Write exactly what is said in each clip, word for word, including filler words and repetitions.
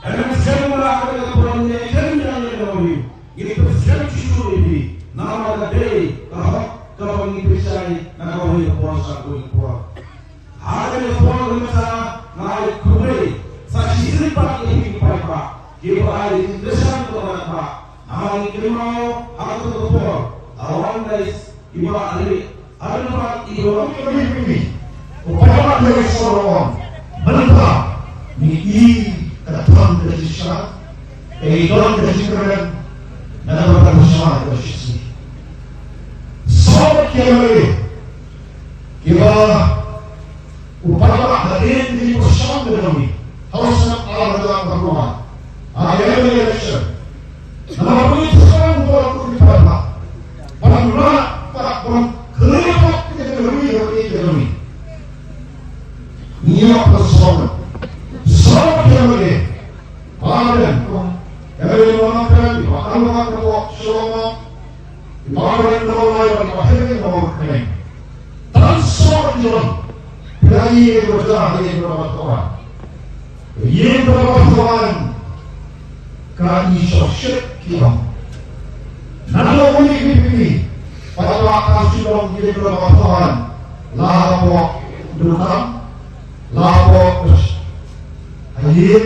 Hynrei sngewbha ha kane ka por ngi ïa kren ïa kane ka por, ngi pynskhem shuh shuh ïa phi namar ka dei ka hok kaba ngi pynshai na kawei ka por sha kawei ka por. Ha kane ka por ka mynta nga ai khublei sa shisien pat ïa phi ki paidbah kiba ai ïa ngi ka jingkyrshan kaba bha. Namar ngi kynmaw ha kata ka por la wan dei i Bah Riek, ha kata ka por i Bah Riek, i Bah Riek, u paidbah ka ïa sor wan. Mynta ngi i ka don ka jingshad, ka i don ka jingkyrmen na ka bynta ka shnong ka shisngi. Sawdong ki M L A kiba u paidbah hadien ki pyrshang ka jong ngi ha u snem ar hajar arphew ar ha ka M L A election. Namar ba ngi pyrshang ba ngi paidbah ban rat pat ban khleh pat ka jong ngi, ka jong ngi. Ngi ïoh pyrshang sawdong ki M L A. Ba don kum M L A Nongpynim, ba don kum Shillong, ba don Nongmai, ba don Hynñiewtrep. Tang sawdong ki wan. Phi la ïohi ba jah ïa ka Rama Thawan. Ïa ka Rama Thawan ka i shongshit ki ong. Nang ong uni VPP pat la ka shu long ïa ka Rama Thawan. La hapoh Dukan, la hapoh Ayin,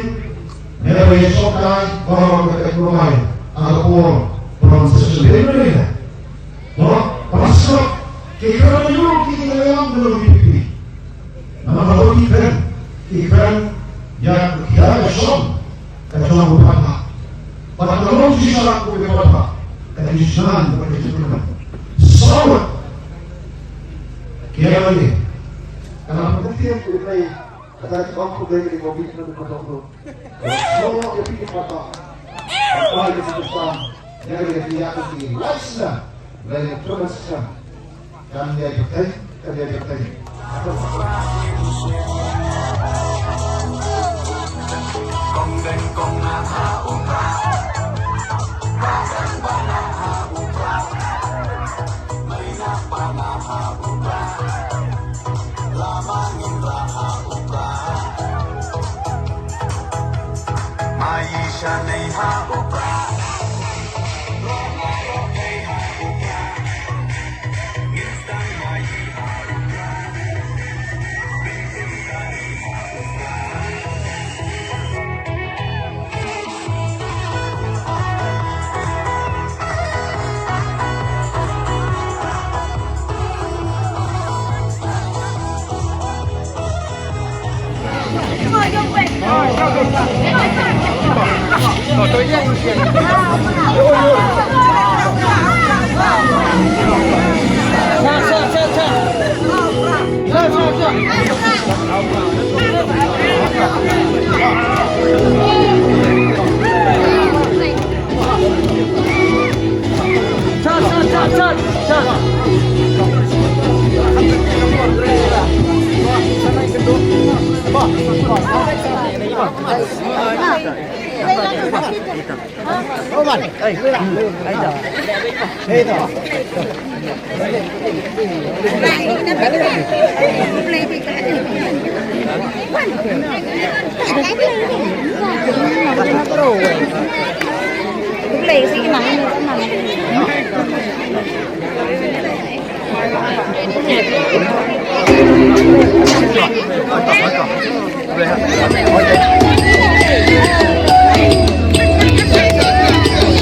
ne ba ïa shongkai baroh ka teknoloji ha ka por prom session. Dei ne em? Baroh, baroh session ki kren ïa ki, ki kren ïa ki VPP. Namar ba ki kren, ki kren ïa ka shong ka jong u paidbah. Bad ka long shisha u paidbah ka jingshnan bad ka jingkyrmen. Sawdong ki ïa lade. Ka la pyntieng u Blei. Kata ki ong khublei ka dei ka bit na ka dong tu. Ka sngewbha ïa phi ki paidbah. Ka ïa phi ki paidbah. Ïa ka dei ka ïa ka ki lifestyle. Ïa ka tremendous. Kan ïa ka dei, kan ïa ka dei.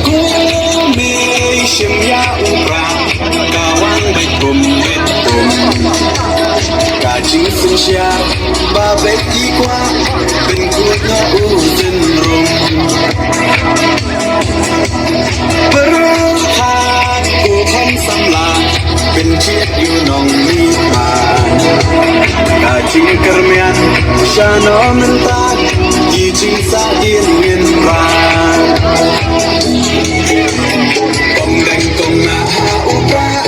Kum i shim ïa u Prah, ka wan beit bum beit bum. Ka jingsngewsih ba beit ki kwah, pynkut na u synrum. Pyrkhat u kham samla, pynjot ïa u nongmihman. Ka jingkyrmen shano mynta, ki jingsahdien ngin ran. Kong deng kong na ha u Prah,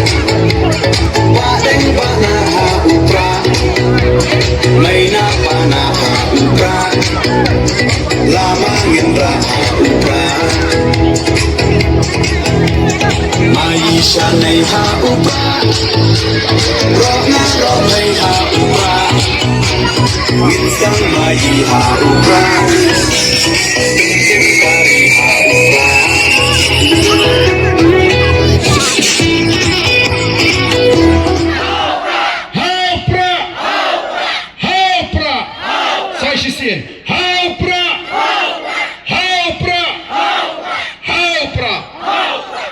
wah deng wah na ha u Prah. Mei na pa na ha u Prah. Lama ngin rah ha u Prah. Mai sha nei ha u Prah. Roh na roh mei ha u Prah. Ngin skang mai ha u Prah.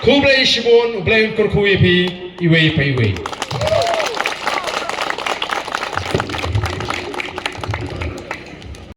Khublei shibun, U Blei un kyrkhu ïa phi iwei pa iwei.